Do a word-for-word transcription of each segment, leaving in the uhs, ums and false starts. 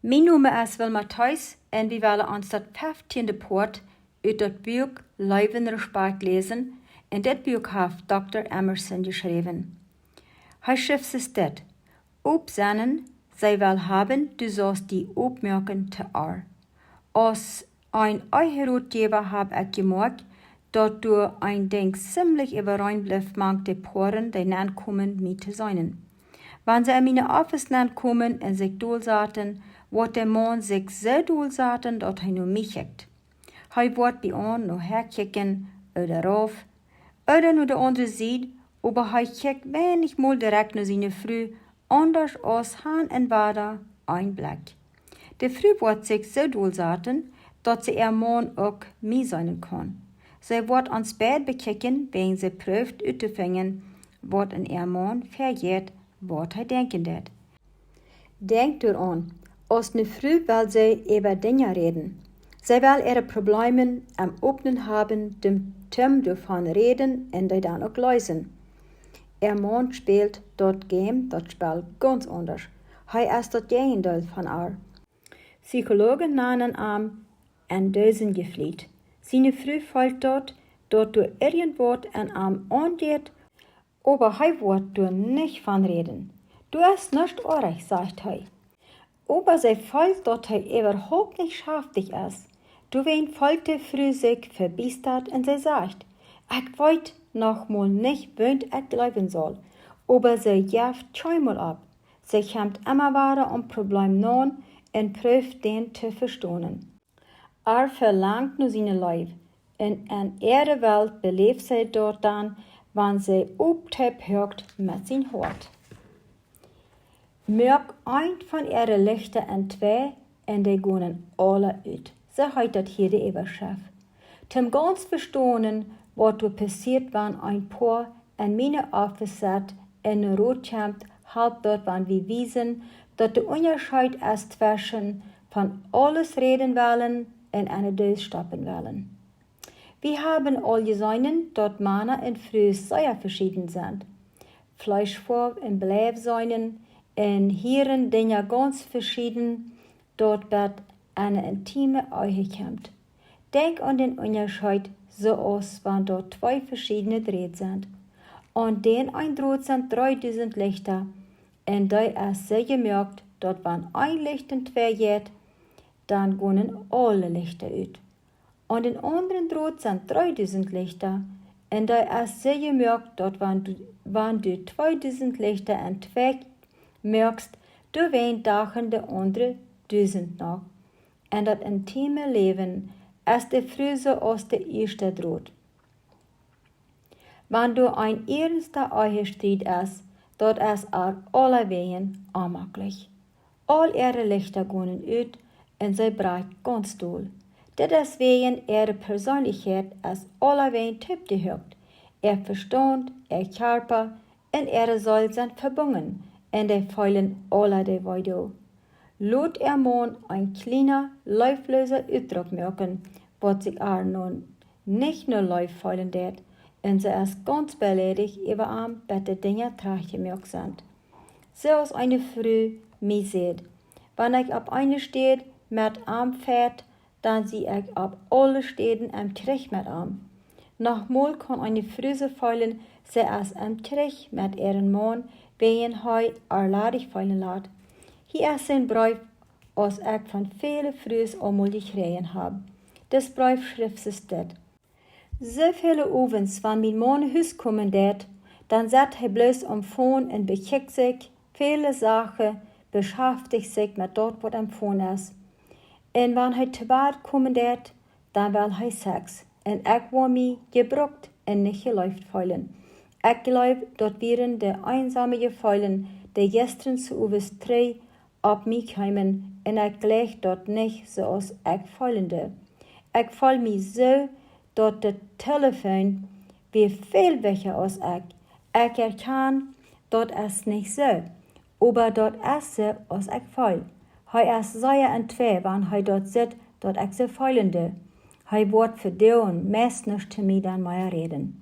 Mien Nomen es Wilma Thees un wie wellen ons daut feftiende Poat ut daut Buak Leew un Respakjt läsen, un dit Buak haft Dokta Emerson jeschräwen. Hee schrift soo dit: Opp sennen, see well haben, du saust die oppmoaken to ar. Aus een Eherotjäwa hab ekj jemoakt, daut doa een Dinkj zimlich äwareen blift mank de Poaren, dee nenkomen, mie to seenen. Wan see en miene Office nenkomen un sikj dolsaten, woat de Maun sikj soo dolsaten, daut hee no mie kjikjt. Hee woat bie aun no häa kjikjen, ooda rauf, ooda no de aundre Sied, oba hee kjikjt weinichmol direkt no siene Fru, aundasch aus han un wada een Blekj. De Fru woat sikj soo dolsaten, daut see äa Maun uk mie seenen kaun. See woat ons beid bekjikjen, wäajen see prooft uttofinjen, waut en äa Maun väajeit, waut hee denkjen deit. Denkj doaraun, aus ne Fru well see äwa Dinja räden. See well äare Probleemen aum Opnen haben, däm Tim doavon räden un dee dan uk leesen. Äa Maun spält daut Game, daut Spell, gaunz aundasch. Hee es daut Jäajendeel von ar. Psychologen nanen am en Dösen jefliet. Siene Fru feelt daut, daut doa irjentwaut en am aunjeit, oba hee woat doa nich von räden. Du hast nuscht oajch, sajcht hee. Oba see feelt, daut hee äwahaupt nich schaftich es. Doawäajen feelt de Fru sikj vebiestat un see sajcht: Ekj weet noch mol nich, wäm ekj jleewen saul. Oba see jeft kjeenmol opp. See kjemt emma wada aum Probleem naun un prooft dän to vestonen. Ar velangt no siene Leew, un en äare Welt beläft see daut dan, wan see opp Tiet hoakt met sien Hoat. Moak eent von äare Lichta en twee, un dee gonen aula ut. Soo heet daut hia de Äwaschreft. Toom gaunz vestonen, waut doa passieet, wan een Poa en miene Office sett un no Rot kjemt, halpt daut, wan wie wiesen, daut de Unjascheet es tweschen von aules räden wellen un en de Dös stoppen wellen. Wie haben aul jeseenen, daut Mana un Frues sea veschieden sent. Fleeschfoaw un Bleiwseenen un hieren Dinja gaunz veschieden, daut bat en ne intime Ehe kjemt. Denkj aun dän Unjascheet, soo aus wan doa twee veschiedne Dräd sent. Aun dän een Drot sent dreedusent Lichta, un dee es soo jemoakt, daut wan een Licht en twee jeit, dan gonen aule Lichta ut. Aun dän aundren Drot sent dreedusent Lichta, un dee es soo jemoakt, daut wan du, wan du tweedusent Lichta en twee moakst, doawäajen dachen de aundre dusent noch. En daut intime Läwen es de Fru soo aus de ieeschta Drot. Wan doa een iernsta Ehestriet es, daut es ar aulawäajen onmaklich. Aul äare Lichta gonen ut un see brakjt gaunz dol. Dit es wäajen äare Perseenlichkjeit es aulawäajen toopjehoakt. Äa Vestaunt, äa Kjarpa un äare Seel sent vebungen un dee feelen aula de Wee doa. Lot äa Maun een kjliena, leefloosa Utdruck moaken, waut sikj ar nu nich no leef feelen deit, un see es gaunz beleidicht äwa am, bat de Dinja trajchtjemoakt sent. Soo aus eene Fru mie säd: Wan ekj opp eene Städ met am fajcht, dan sie ekj opp aule Städen em Kjrich met am. Noch mol kaun eene Fru soo feelen, see es em Kjrich met äaren Maun, wäajen hee ar ladich feelen lat. Hia es een Breef, aus ekj von väle Frues aul mol jekjräajen hab. Dis Breef schrift see dit: Soo väle Owents, wan mien Maun no Hus komen deit, dan sett hee bloos aum Phone un bekjikjt sikj väle Sachen, beschaftijcht sikj met daut, waut aum Phone es. Un wan hee to Bad komen deit, dan well hee Sex. Un ekj woa mie jebrukt un nich jeleeft feelen. Ekj jleew, daut wieren de eensome Jefeelen, dee jistren soo owes trigj opp mie kjeemen, un ekj jleich daut nich soo aus ekj feelen doo. Ekj feel mie soo, daut de Telefon wia väl wichtja aus ekj. Ekj erkjan, daut es nich soo, oba daut es soo aus ekj feel. Hee es sea en twee, wan hee daut sitt, daut ekj soo feelen doo. Hee woat vedoagen, meist nuscht to mie dan mea räden.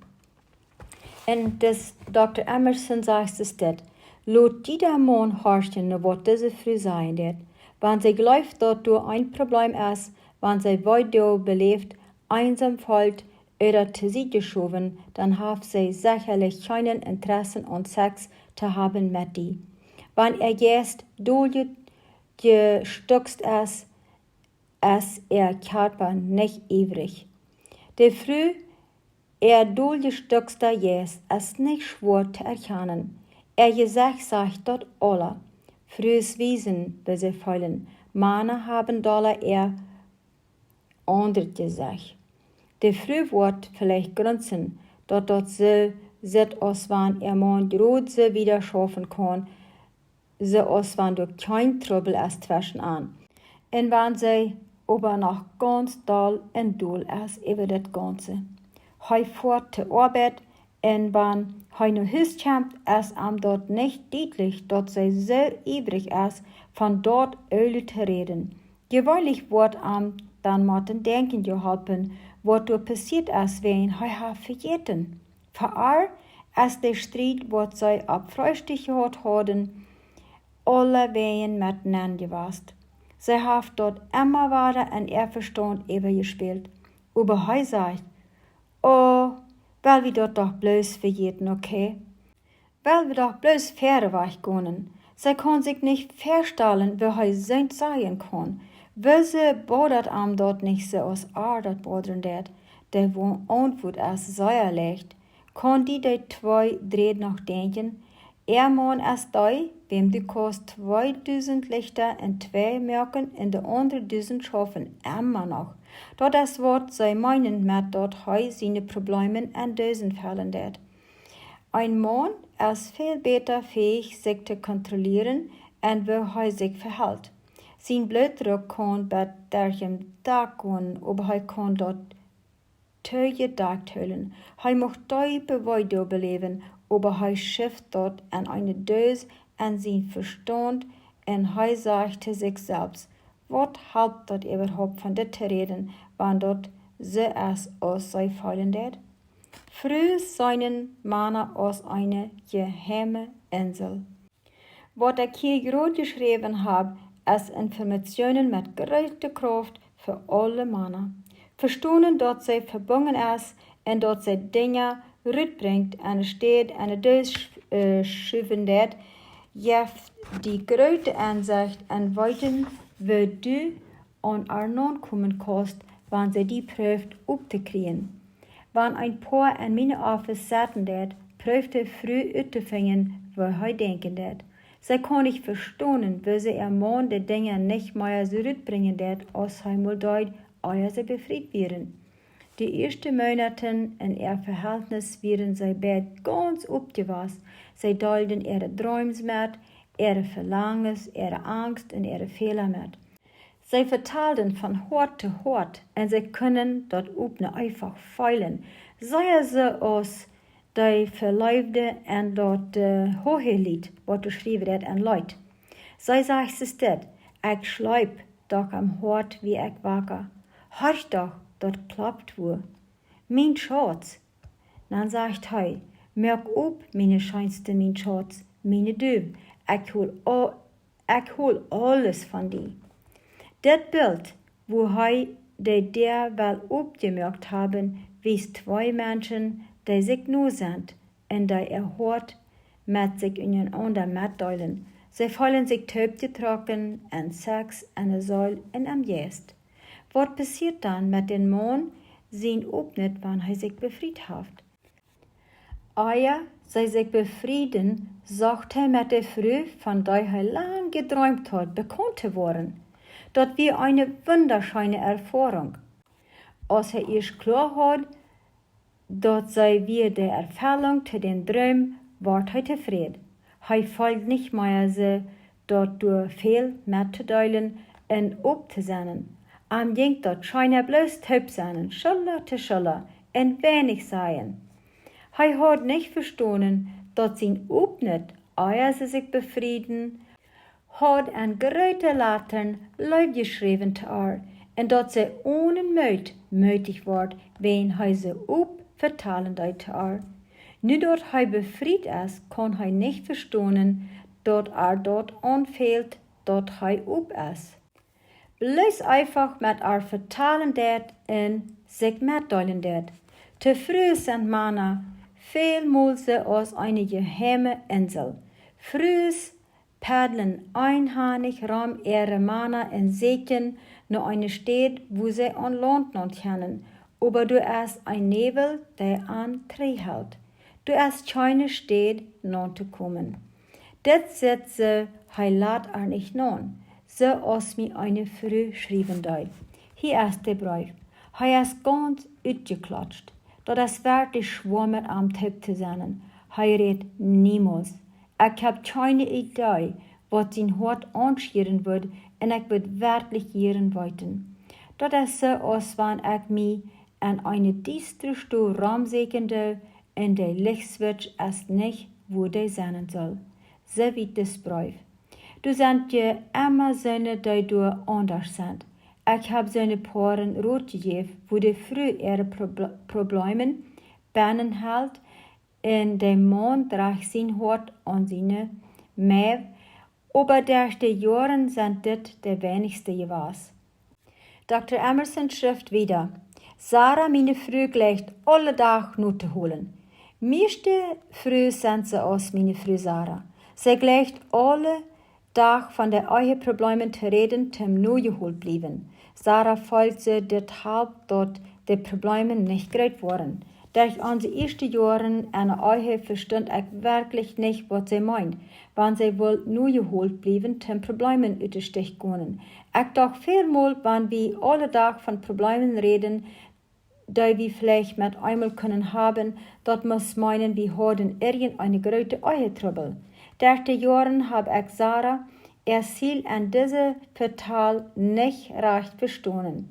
Un dis Dokta Emerson sajcht es dit: Lot jieda Maun horchen no waut dise Fru sajen deit. Wan see jleeft, daut doa een Probleem es, wan see Weedoag beläft, eensom feelt ooda to Sied jeschowen, dan haft see sechalich kjeenen Interesse aun Sex to haben met die. Wan äa Jeist doll jestutzt es, es äa Kjarpa nich iewrich. De Fru äa doll jestutzta Jeist es nich schwoa to erkjanen. Äa Jesecht sajcht daut aula. Frues wiesen, woo see feelen. Mana haben dolla äa aundret Jesecht. De Fru woat veleicht grunzen, daut daut soo sitt, aus wan äa Maun jrod soo wieda schaufen kaun, soo aus wan doa kjeen Trubbel es tweschen an. Un wan see oba noch gaunz doll un doll es äwa daut Gaunze. Hee foat to Oabeit, un wan hee no Hus kjemt, es am daut nich dietlich, daut see soo iewrich es, von daut Oole to räden. Jeweenlich woat am dan met daut Denkjen jeholpen, waut doa passieet es, wäajen hee haft vejäten. Fa ar es de Striet, waut see opp Freestikj jehaut hauden, aulawäajen met nenn jewast. See haft daut emma wada en äa Vestaunt äwajespält. Oba hee sajcht: "Oh, well wie daut doch bloos vejäten, okay? Well wie doch bloos wieda wajch gonen." See kaun sikj nich väastalen, woo hee soont sajen kaun. Woo see bodat am daut nich soo aus ar daut bodren deit. De Wo-, Auntwuat es sea leicht. Kaun die de twee Dräd noch denkjen? Äa Maun es dee, wäm du kaust twee dusent Lichta en twee moaken un de aundre dusent schaufen emma noch. Daut es waut see meenen met daut hee siene Probleemen en Dusen fellen deit. Een Maun es väl bäta fäich sikj to kontrollieren un woo hee sikj vehelt. Sien Blootdruck kaun bat derch daut Dak gonen, oba hee kaun daut too jedakt hoolen. Hee mucht deepe Weedoag beläwen, oba hee schuft daut en eene Dos en sien Vestaunt un hee sajcht to sikj selfst: "Waut halpt daut äwahaupt von dit to räden, wan daut soo es aus see feelen deit?" Frues seenen Mana aus eene jeheime Insel. Waut ekj hia jrod jeschräwen hab, es Informationen met groote Krauft fa aule Mana. Vestonen, daut see vebungen es un daut see Dinja rutbrinjt, enne Städ enne Dos sch-, äh, schuwen deit, jeft die groote Ensecht un weeten, woo du aun ar naunkomen kaust, wan see die prooft opptokjrieen. Wan een Poa en mienen Office setten deit, prooft de Fru uttofinjen, woo hee denkjen deit. See kaun nich vestonen, woo see äa Maun de Dinja nich mea soo rutbrinjen deit, aus hee mol deed, ea see befriet wieren. De ieeschte Moonaten en äa Vehältnis wieren see beid gaunz oppjewast. See deelden äare Dreems met, äare Velangens, äare Angst un äare Fäla met. See vetalden von Hoat to Hoat un see kunnen daut opp ne eefach feelen. Sea soo aus dee Veleewde en daut, äh, Jorge-Lied, waut doa jeschräwen woat en Leet. See sajcht soo dit: "Ekj schleep, doch em Hoat wia ekj waka. Horch doch, daut kloppt wua. Mien Schauz." Dan sajcht hee: "Moak op, miene scheenste, mien Schauz, miene Duw. Ekj hol a-, ekj hol aules von die." Dit Bilt, woo hee de Däa well oppjemoakt haben, wiest twee Menschen, dee sikj nu sent un dee äa Hoat met sikj unjarenaunda metdeelen. See feelen sikj toopjetrocken en Sex, enne Seel un em Jeist. Waut passieet dan met dän Maun sien Opptritt, wan hee sikj befriet haft? Ea see sikj befrieden, socht hee met de Fru, von dee hee lang jedreemt haud, bekaunt to woaren. Daut wia eene wundascheene Erfoarunk. Aus hee ieescht kloa haud, daut see wia de Erfellunk to dän Droom, wort hee tofräd. Hee feeld nich mea soo, daut doa väl mettodeelen un opp to sennen. Am jinkj daut scheena bloos toop sennen, Schulla to Schulla, un weinich sajen. Hee haud nich vestonen, daut sien Opptritt, ea see sikj befrieden, haud en groote Latern Leew jeschräwen to ar, un daut see onen Moot mootich wort, wan hee see opp vetalen deed to ar. Nu daut hee befriet es, kaun hee nich vestonen, daut ar daut aunfält, daut hee op es. Bloos eefach met ar vetalen deit un sikj metdeelen deit. De Frues sent Mana välmol soo aus eene jeheime Insel. Frues paddlen eenhanich rom äare Mana un sieekjen no eene Städ, wua see aun Launt naun kjennen, oba doa es een Näwel, dee an trigj helt. Doa es kjeene Städ naun to komen. Dit sit soo, hee lat ar nich naun, soo aus mie eene Fru schriewen deed. Hia es de Breef. Hee es gaunz utjeklotscht. Daut es werkjlich schwoa met am toop to sennen. Hee rät niemols. Ekj hab kjeene Idee, waut sien Hoat aunschieren wudd, un ekj wudd werkjlich jieren weeten. Daut es soo, aus wan ekj mie en eene diestre Stow romsieekjen doo, un de Licht-Switch es nich, wua dee sennen sull. Soo wiet dis Breef. Doa sent je emma soone, dee doa aundasch sent. Ekj hab soone Poaren Rot jejäft, wua de Fru äare Proble-, Problemen bennen helt, un de Maun drajcht sien Hoat aun siene Mäw, oba derch de Joaren sent dit de weinichste jewast. Dokta Emerson schrift wieda: Sara, miene Fru, jleicht aule Dach notoholen. Mieeschte Frues sent soo aus miene Fru Sara. See jleicht aule Dach von de Eheprobleemen to räden, toom nojeholt bliewen. Sara feelt soo, dit halpt, daut de Probleemen nich groot woaren. Derch onse ieeschte Joaren enne Ehe vestunt ekj werkjlich nich, waut see meend, wan see wull nojeholt bliewen, toom Probleemen ut de Stich gonen. Ekj docht välmol, wan wie aule Dach von Probleemen räden, dee wie veleicht met eemol kunnen haben, daut must meenen, wie hauden irjent eene groote Ehetrubbel. Derch de Joaren hab ekj Sara äa Ziel en dise Vetal nich rajcht vestonen.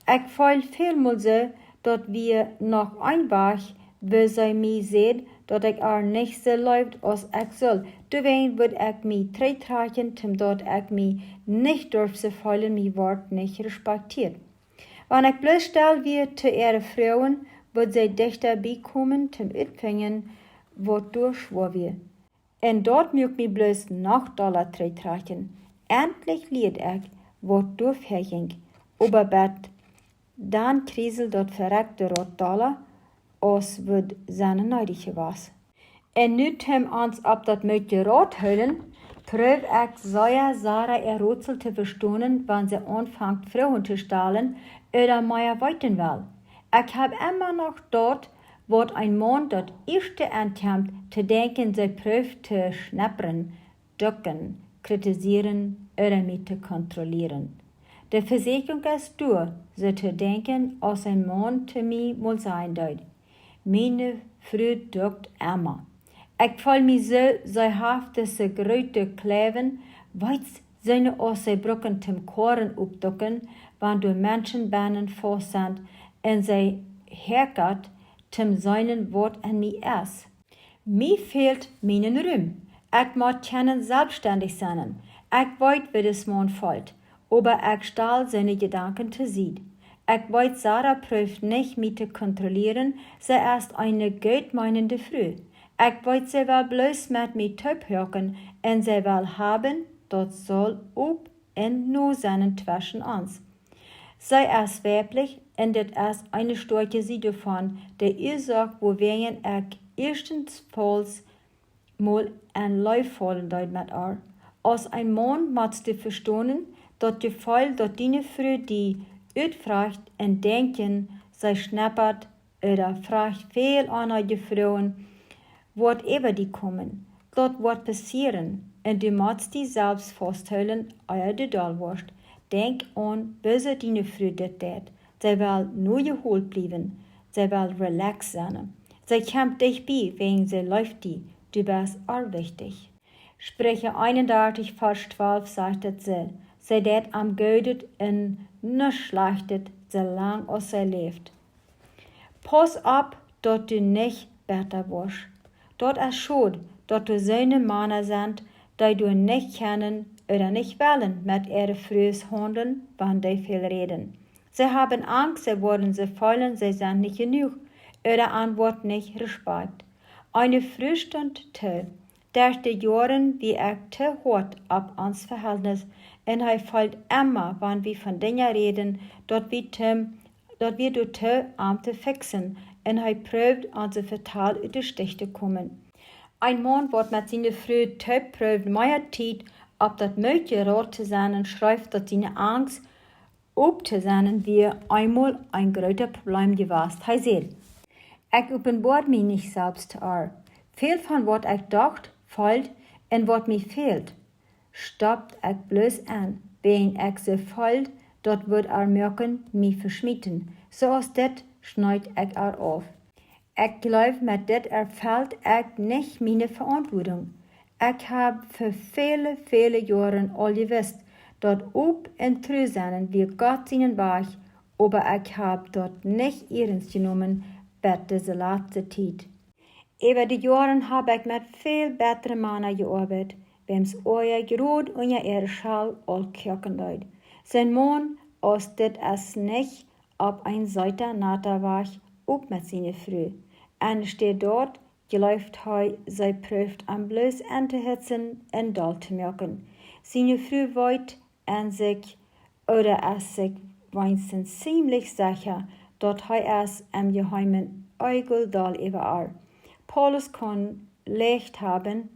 Ekj feel välmol soo, daut wia noch een Wajch, woo see mie säd, daut ekj ar nich soo leewd aus ekj sull. Doawäajen wudd ekj mie trigjtrakjen, toom daut ekj mie nich durf soo feelen, mie wort nich respektieet. Wan ekj bloos stell wia to äare Froagen, wudd see dichta bie komen, toom utfinjen, waut doa schwoa wia. Un daut muak mie bloos noch dolla trigjtrakjen. Endlich lieed ekj, waut doa väajinkj, oba bat dan kriseld daut verekjte Rot dolla, aus wudd sennen needich jewast. Un nu toom ons opp daut Mootje Rot hoolen, proow ekj sea Sara äa Rotsel to vestonen, wan see aunfangt Froagen to stalen ooda mea weeten well. Ekj hab emma noch daut, waut een Maun daut ieeschte aunkomt to denkjen, see prooft to schnappren, ducken, kritisieren ooda mie to kontrollieren. De Vesieekjunk es doa, soo to denkjen, aus een Maun to mie mol sajen deed: Miene Fru dukt emma. Ekj feel mie soo, see haft dise groote Kjleewen, weetst, soone aus see brucken toom Koaren oppducken, wan doa Menschen bennen faust sent, un see häakat toom seenen, waut en mie es. Mie fält mienen Rum. Ekj mott kjennen selfstendich sennen. Ekj weet, woo dis Maun feelt, oba ekj stal siene Jedanken to Sied. Ekj weet, Sara prooft nich, mie to kontrollieren. See es eene gootmeenende Fru. Ekj weet, see well bloos met mie toophuaken un see well haben, daut saul opp un no sennen tweschen ons. See es weiblich un dit es eene stoakje Sied doavon, de Uasoak, wuawäajen ekj ieeschtens fauls mol en Leew faulen deed met ar. Aus een Maun motst du vestonen, daut Jefeel, daut diene Fru die utfrajcht un denkjen, see schnappt ooda frajcht väl aundre Froagen, woat äwa die komen. Daut woat passieren, un du motst die selfst fausthoolen, ea du doll woascht. Denkj aun, woo diene Fru dit deit. See well nojeholt bliewen. See well relaxed sennen. See kjemt dicht bie, wäajen see leeft die. Du best ar wichtich. Spricha eenundartich, Varsch twalf sajcht daut soo: See deit am Goodet un nuscht Schlajchtet, soo lang aus see läft. Pauss opp, daut du nich betta woascht. Daut es schod, daut doa soone Mana sent, dee doa nich kjennen ooda nich wellen met äare Frues haundlen, wan dee väl räden. See haben Angst, see woaren sikj feelen, see sent nich jenuach, ooda an woat nich respakjt. Eene Fru stunt too, Derch de Joaren wia ekj too hoat opp ons Vehältnis, un hee feelt emma, wan wie von Dinja räden, daut wie too, daut wie doa too am too fiksen, un hee proowd onse Vetal ut de Stich to komen. Een Maun, waut met siene Fru too proowd mea Tiet opp daut Mootje Rot to sennen, schreef, daut siene Angst, op to sennen, wia eemol een groota Problem jewast. Hee säd: "Ekj openboa mie nich selfst to ar. Väl von waut ekj docht, feeld un waut mie fält, stopt ekj bloos aun, wan ekj soo feel, daut wudd ar moaken mie veschmieten. Soo aus dit schneed ekj ar auf. Ekj jleew, met dit erfelt ekj nich miene Veauntwuadunk. Ekj hab fa väle, väle Joaren aul jewist, daut op un tru sennen wia Gott sienen Wajch, oba ekj hab daut nich iernst jenomen bat dise latste Tiet. Äwa de Joaren hab ekj met väl bätre Mana jeoabeit, wäms Oaja jrod unja äare Schal aul koaken deed. Sien Maun, aus dit es nich opp een seeta, nata Wajch op met siene Fru. Enne Städ daut jleeft hee, see proowd am bloos auntohitzen un doll to moaken. Siene Fru weet en sikj, ooda es sikj weens ziemlich secha, daut hee es em Jeheemen eajelich doll äwa ar. Paulus kunn Rajcht haben,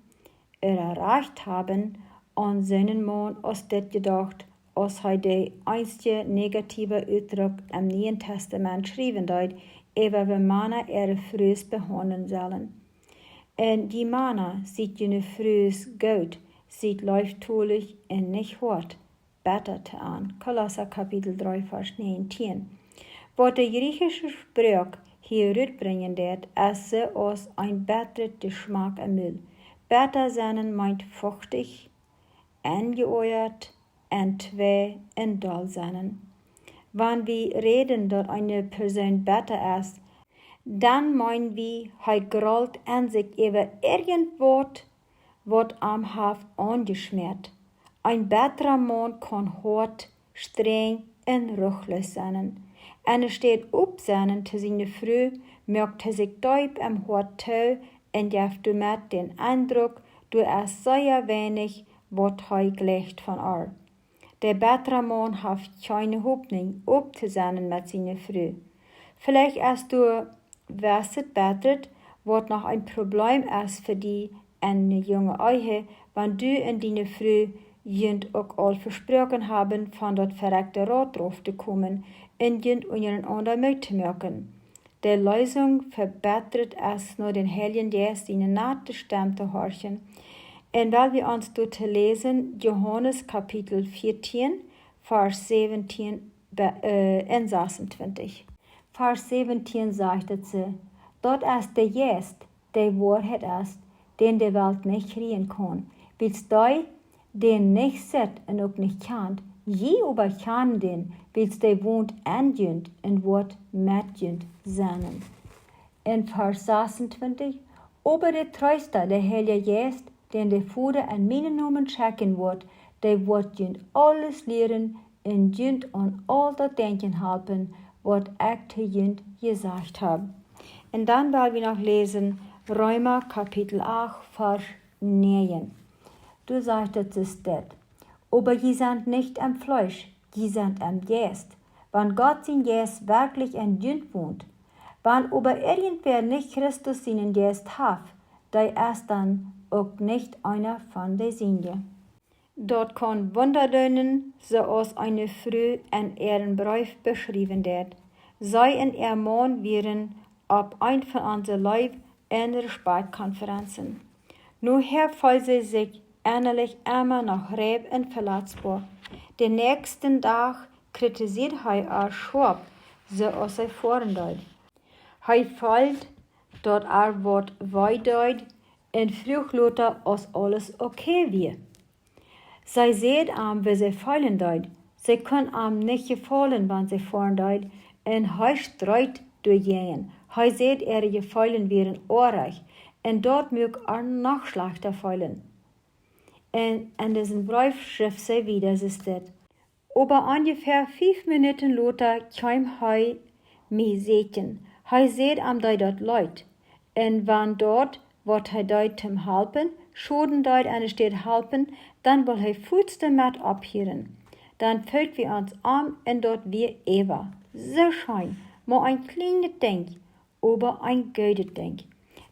ooda Rajcht haben, aun sienen Maun aus dit jedocht, aus hee de eensje negatiewe Utdruck em Nieen Tastament schriewen deed, äwa woo Mana äare Frues behaundlen sellen. Un jie Mana, siet june Frues goot, siet leeftolich un nich hoat, betta to an." Kolossa Kapitel dree, Varsch negentieen. Waut de griechische Sproak hia rutbrinjen deed, es soo aus een bettret Jeschmack em Mul. Betta sennen meent fuchtich, aunjeoajat, entwäa un doll sennen. Wan wie räden, daut eene Persoon betta es, dan meenen wie, hee grolt en sikj äwa irjentwaut, waut am haft aunjeschmäat. Een bettra Maun kaun hoat, strenj un ruchloos sennen. Enne Städ op sennen to siene Fru, moakt hee sikj deep em Hoat too un jeft doamet dän Eindruck, doa es sea weinich, waut hee jleicht von ar. De bettra Maun haft kjeene Hopninj, op to sennen met siene Fru. Veleicht es doa waut bettret, waut noch een Problem es fa die en eene junge Ehe, wan du un diene Fru junt uk aul vesproaken haben, von daut verekjte Rot rauf to komen un junt unjarenaunda Moot to moaken. De Leesunk fa bettret es, no dän Heiljen Jeist siene nate Stemm to horchen. Un well wie ons doa to läsen, Johanes Kapitel vieetieen, Varsch säwentieen be-, äh, un sasuntwintich. Varsch säwentieen sajcht et soo: "Daut es de Jeist, dee Woarheit es, dän de Welt nich kjrieen kaun, wiels dee dän nich sitt un uk nich kjant. Jie oba kjanen dän, wiels dee wont en junt un woat met junt sennen." Un Varsch sasuntwintich: "Oba de Treesta, de Heilje Jeist, dän de Voda en mienen Nomen schekjen woat, dee woat junt aules lieren un junt aun aul daut denkjen halpen, waut ekj to junt jesajcht hab." Un dan well wie noch läsen Reema Kapitel acht, Varsch näajen. Doa sajcht et soo dit: "Oba jie sent nich em Fleesch, jie sent em Jeist, wan Gott sien Jeist werkjlich en junt wont. Wan oba irjentwäa nich Christus sienen Jeist haft, dee es dan uk nich eena von de Sienje." Daut kaun Wunda doonen, soo aus eene Fru en äaren Breef beschriewen deed. See un äa Maun wieren opp eent von onse Leew- un Respekjtkonferenzen. Nohäa feeld see sikj ennalich emma noch reif un veletzboa. Dän näakjsten Dach kjritisieed hee ar schoap, soo aus see foaren deed. Hee feeld, daut ar waut wee deed, un fruach lota, aus aules okay wia. See säd am, woo see feelen deed. See kunn am nich jefaulen, wan see foaren deed, un hee street doajäajen. Hee säd, äare Jefeelen wieren oajch, un daut muak ar noch schlajchta feelen. Un en disen Breef schrift see wieda, see sajcht: "Oba onjefäa fief Minuten lota kjeem hee mie sieekjen. Hee säd am, daut daut leet. Un wan daut, waut hee deed, am halpen, Schoden deed, enne Städ halpen, dan wull hee fuats doamet opphieren. Dan feeld wie ons om un daut wia Eva. Soo scheen, mau een kjlienet Dinkj, oba een goodet Dinkj.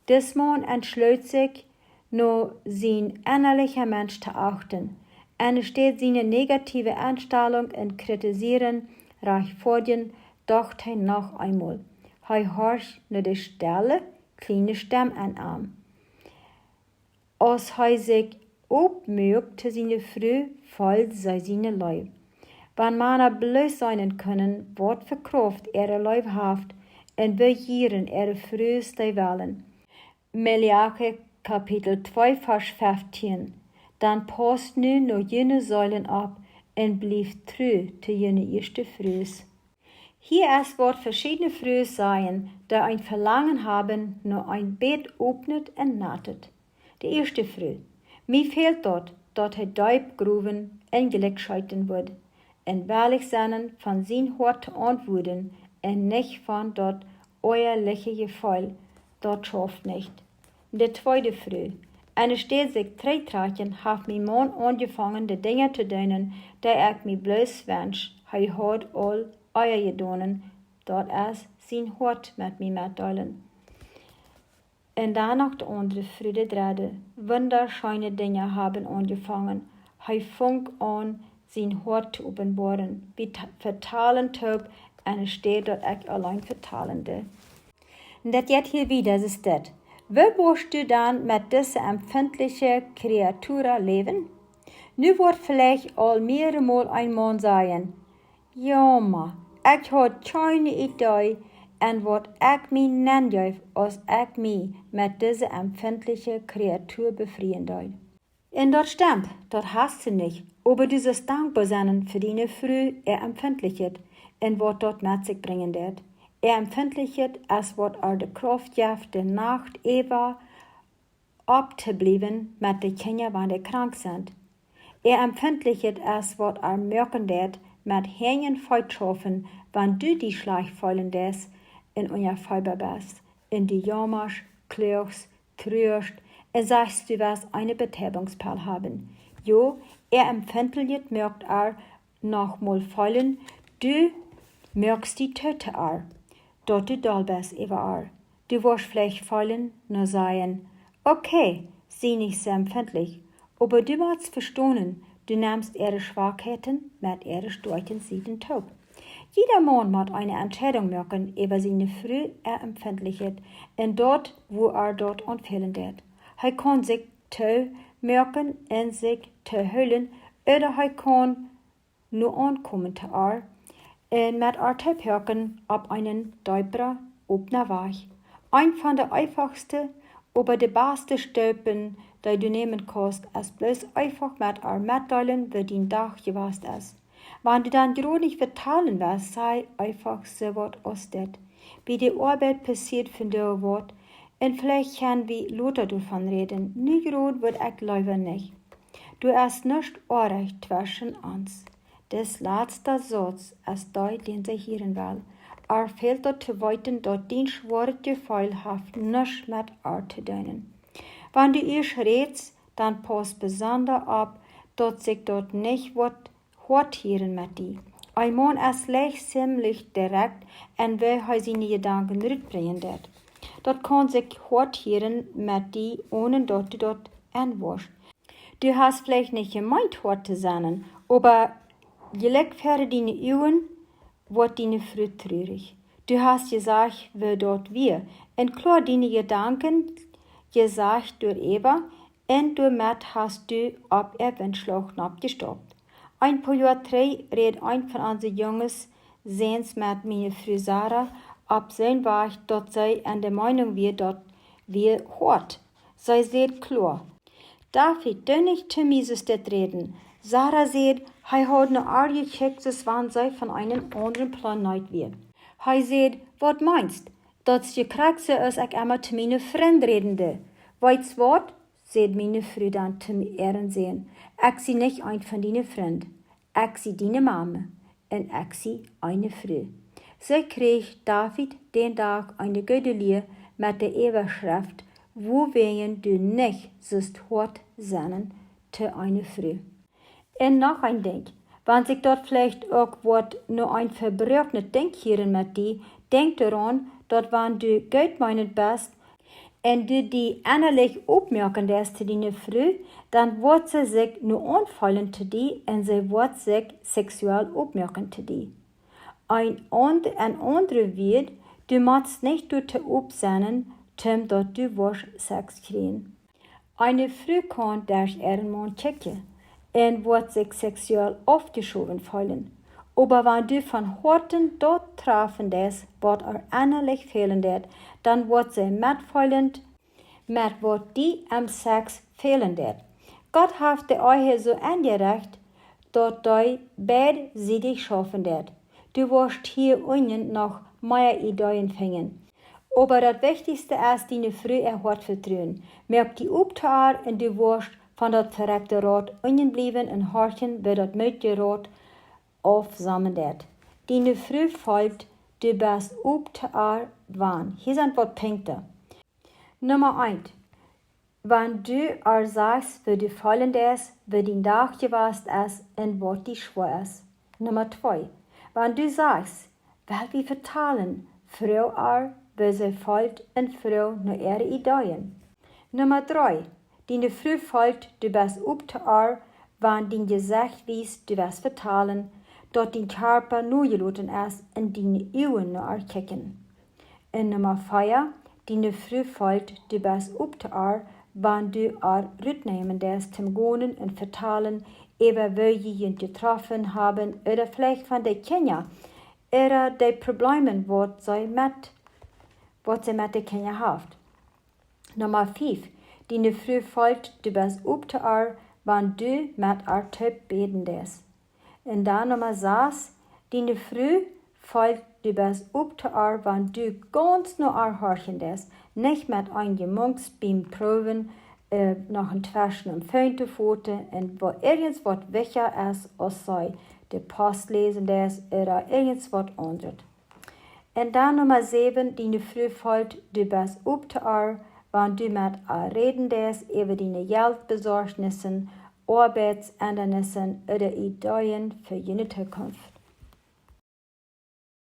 Dis Maun entschloot sikj, no sien ennalichen Mensch to achten. Enne Städ siene negative Enstalunk un kritisieren, rajchtfoadjen, docht hee noch eemol. Hee horcht no de stelle, kjliene Stemm en am. Aus hee sikj oppmuak to siene Fru, feeld see siene Leew. Wan Mana bloos seenen kunnen, waut fa Krauft äare Leew haft, un woo jieren äare Frues dee wellen. Maleachi Kapitel twee, Varsch feftieen. Dan paust nu no june Seelen opp un blieft tru to june ieeschte Frues. Hia es waut veschiedne Frues sajen, dee een Velangen haben no een bät opnet un natet. De ieeschte Fru: Mie fält daut, daut hee deep growen un jlikj scheeten wudd, un wellich sennen von sien Hoat to auntwuaden un nich von daut eealiche Jefeel, daut schauft nich. De tweede Fru: Enne Städ sikj trigjtrakjen, haft mien Maun aunjefongen de Dinja to doonen, dee ekj mie bloos wensch, hee haud aul ea jedonen, daut es sien Hoat met mie metdeelen. Un dan noch de aundre Fru, de dredde: Wundascheene Dinja haben aunjefongen. Hee funk aun, sien Hoat to openboaren. Wie ta-, vetalen toop, enne Städ daut ekj auleen vetalen deed. Un daut jeit hia wieda, es dit: Woo woascht du dan met dise empfindliche Kreatura läwen? Nu woat veleicht aul mearemol een Maun sajen: Jauma, ekj haud kjeene Idee, en waut ekj mie nenjeef, aus ekj mie met dise empfindliche Kreatua befrieen deed. Un daut stemt, daut hast du nich, oba du sust dankboa sennen fa diene Fru äa Empfindlichkjeit un waut daut met sikj brinjen deit. Äa Empfindlichkjeit es waut ar de Krauft jeft, de Nacht äwa opp to bliewen met de Kjinja, wan dee krank sent. Äa Empfindlichkjeit es waut ar moaken deit met Henj un Feet schaufen, wan du die schlajcht feelen deist un unja Feeba best, un du jaumascht, kloagst, truascht un sajchst, du wurscht eene Betäubungspell haben. Jo, äa Empfindlichkjeit moakt ar noch mol feelen, du moakst die too to ar, daut du doll best äwa ar. Du woascht veleicht feelen, no sajen: Okay, sie nich soo empfindlich, oba du motst vestonen, du nemst äare Schwakheiten met äare stoakje Sieden toop. Jieda Maun mott eene Entscheidunk moaken äwa siene Fru äa Empfindlichkjeit un daut, wua ar daut aun fälen deit. Hee kaun sikj too moaken un sikj too hoolen, ooda hee kaun no aunkomen to ar un met ar too poaken opp eenen deepren, opnen Wajch. Eent von de eefachste, oba de baste Steppen, dee du nämen kaust, es bloos eefach met ar metdeelen, woo dien Dach jewast es. Wan du dan jrod nich vetalen west, saj eefach soo waut aus dit: Bie de Oabeit passieed vondoag waut, un veleicht kjenn wie lota doavon räden. Nu jrod wudd ekj leewa nich. Doa es nuscht oajch tweschen ons. Dis latsta Sauz es dee, dän see hieren well. Ar fält daut to weeten, daut dien schwoaret Jefeel haft nuscht met ar to doonen. Wan du ieescht rätst, dan pauss besonda opp, daut sikj daut nich woat hoat hieren met die. Een Maun es leicht ziemlich direkt en woo hee siene Jedanken rutbrinjen deit. Daut kaun sikj hoat hieren met die, onen daut du daut enwoascht. Du hast veleicht nich jemeent hoat to sennen, oba jlikj ver diene Uagen woat diene Fru trurich. Du hast jesajcht, woo daut wia, un kloa diene Jedanken jesajcht doaräwa, un doamet hast du opp äa Windschlauchknoop jestaupt. Een poa Joa trigj räd eent von onse junge Säns met miene Fru Sarah opp soon Wajch, daut see enne Meenunk wia, daut wia hoat. See säd kloa: David, doo nich to mie soo dit räden. Sarah säd, hee haud no ar jekjikjt, soo aus wan see von eenen aundren Planeet wia. Hee säd: Waut meenst? Daut es krakjt soo aus ekj emma to miene Frind räden doo. Weetst waut? Säd miene Fru dan to äaren Sän. Ekj sie nich eent von diene Frind. Ekj sie diene Mame un ekj sie eene Fru. See kjrieech David dän Dach eene goode Lia met de Äwaschreft: wuawäajen du nich sust hoat sennen to eene Fru. Un noch een Dinkj, wan sikj daut veleicht uk woat no een vebroaknet Dinkj hieren met die, denkj doaraun, daut wan du gootmeenent best un du die ennalich opmoaken deist to diene Fru, dan woat see sikj no aunfeelen to die un see woat sikj seksuell opmoaken to die. Een aund-, een aundret Wuat, du motst nich doatoo op sennen, toom daut du woascht Sex kjrieen. Eene Fru kaun derch äaren Maun kjikjen un woat sikj seksuell aufjeschowen feelen. Oba wan du von Hoaten daut trafen deist, waut äa ennalich fälen deit, dan woat see metfeelen met waut die aum Sex fälen deit. Gott haft de Ehe soo enjerecht, daut dee beidsiedich schaufen deit. Du woascht hia unjen noch mea Ideeen finjen. Oba daut Wichtichste es, diene Fru äa Hoat vetruen. Moak die op to äa un du woascht von daut verekjte Rot unjen bliewen un horchen, woo daut mootje Rot aufsommen deit. Diene Fru feelt, du best op to äa, wan. Hia sent waut Punkten. Numma eent. Wan du äa sajchst, woo du feelen deist, woo dien Dach jewast es un waut die schwoa es. Numma twee. Wan du sajchst, well wie vetalen, froag äa, woo see feelt un froag no äare Ideeen. Numma dree. Diene Fru feelt, du best op to äa, wan dien Jesecht wiest, du west vetalen, daut dien Kjarpa nojeloten es un diene Uagen no äa kjikjen. Un Numma vea, diene Fru feelt, du best op to äa, wan du äa rutnämen deist toom gonen un vetalen, äwa woo jie junt jetroffen haben, ooda veleicht von de Kjinja, ooda de Problemen, waut see met, waut see met de Kjinja haft. Numma fief, diene Fru feelt, du best op to äa, wan du met äa toop bäden deist. Un dan Numma sas, diene Fru feelt, du best op to äa, wan du gaunz no äa horchen deist, nich met een Jemunks biem Proowen, äh, noch een Tweschen em Funk to foten un woo irjent waut wichtja es aus see de Post läsen deist ooda irjent waut aundret. Un dan Numma säwen, diene Fru feelt, du best op to äa, wan du met äa räden deist äwa diene Jeltbesorchnissen, Oabeitsendanisses ooda Ideeen fa june Tookunft.